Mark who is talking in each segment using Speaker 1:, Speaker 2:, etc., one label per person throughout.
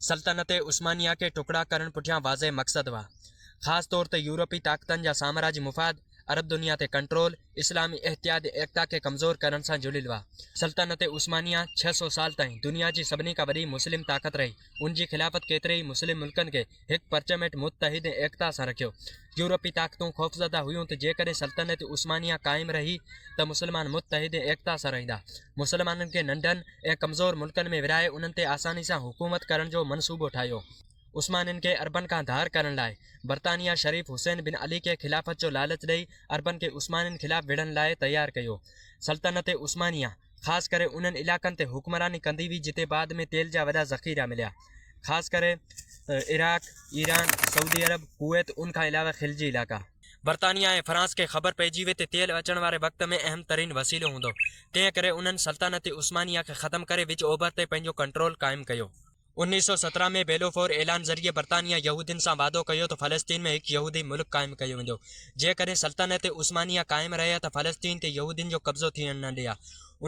Speaker 1: سلطنت عثمانيه کي ٽڪڙا ڪرڻ پٺيان واضح مقصد هئا. خاص طور تي يورپي طاقتن جا سامراجي مفاد، عرب دنيا تي ڪنٽرول، اسلامي اتحاد ۽ ايڪتا کي ڪمزور ڪرڻ سان جڙيل هئا. سلطنت عثمانيه 600 سال تائين دنيا جي سڀني کان وڏي مسلم طاقت رهي. ان جي خلافت ڪيتري ئي مسلم ملڪن کي هڪ پرچم هيٺ متحد ۽ ايڪتا سان رکيو. يورپي طاقتون خوفزده هيون ته جيڪڏهن سلطنت عثمانيه قائم رهي ته مسلمان متحد ۽ ايڪتا سان رهندا. مسلمانن کي ننڍن ۽ ڪمزور ملڪن ۾ ورهائي انهن تي آساني سان حڪومت ڪرڻ جو منصوبو ٺاهيو. عثمانين کي عربن کان ڌار ڪرڻ لاء برطانيه شريف حسين بن علي کي خلافت جو لالچ ڏئي عربن کي عثمانين خلاف وڙهڻ لاء تيار ڪيو. سلطنت عثمانيه خاص ڪري انهن علائقن تي حڪمراني ڪندي هئي جتي بعد ۾ تيل جا وڏا ذخيرا مليا. خاص ڪري عراق، ايران، سعودي عرب، ڪويت ان کان علاوه خلجي علائقا. برطانيه ۽ فرانس کي خبر پئجي وئي ته تيل اچڻ واري وقت ۾ اهم ترين وسيلو هوندو، تنهن ڪري انهن سلطنت عثمانيه کي ختم ڪري وچ اوڀر تي پنهنجو ڪنٽرول قائم ڪيو. 1917 ۾ بيلوفور اعلان ذريعي برطانيه يهودين سان وعدو ڪيو ته فلسطين ۾ هڪ يهودي ملڪ قائم ڪيو ويندو. جيڪڏهن سلطنت عثمانيه قائم رهي ها ته فلسطين تي يهودين جو قبضو ٿيڻ نه ڏئي ها.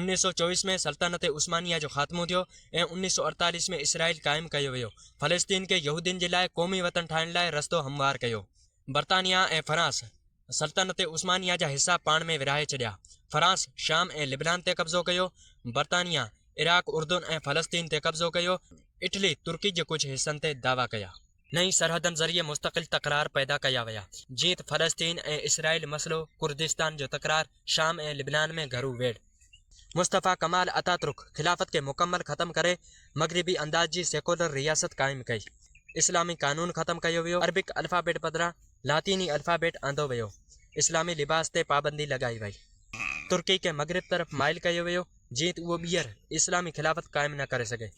Speaker 1: 1924 ۾ سلطنت عثمانيه جو خاتمو ٿيو ۽ 1948 ۾ اسرائيل قائم ڪيو ويو. فلسطين کي يهودين جي لاء قومي وطن ٺاهڻ لاء رستو هموار ڪيو. برطانيه ۽ فرانس سلطنت عثمانيه جا حصا پاڻ ۾ ورهائي ڇڏيا. فرانس شام ۽ لبنان تي قبضو ڪيو. برطانيه عراق، اردن ۽ فلسطين تي قبضو ڪيو. اٽلي ترڪي جي ڪجهه حصن تي دعويٰ ڪيا. نئين سرحدن ذريعي مستقل تڪرار پيدا ڪيا ويا، جيئن ته فلسطين ۽ اسرائيل مسئلو، ڪردستان جو تڪرار، شام ۽ لبنان ۾ گهرو ويڙهه. مصطفيٰ ڪمال اتاترڪ خلافت کي مڪمل ختم ڪري مغربي انداز جي سيڪولر رياست قائم ڪئي. اسلامي قانون ختم ڪيو ويو، عربڪ الفابيٽ بدران لاطيني الفابيٽ آندو ويو، اسلامي لباس تي پابندي لڳائي وئي. ترڪي کي مغرب طرف مائل ڪيو ويو، جيئن ته اهو ٻيهر اسلامي خلافت قائم نه ڪري سگهي.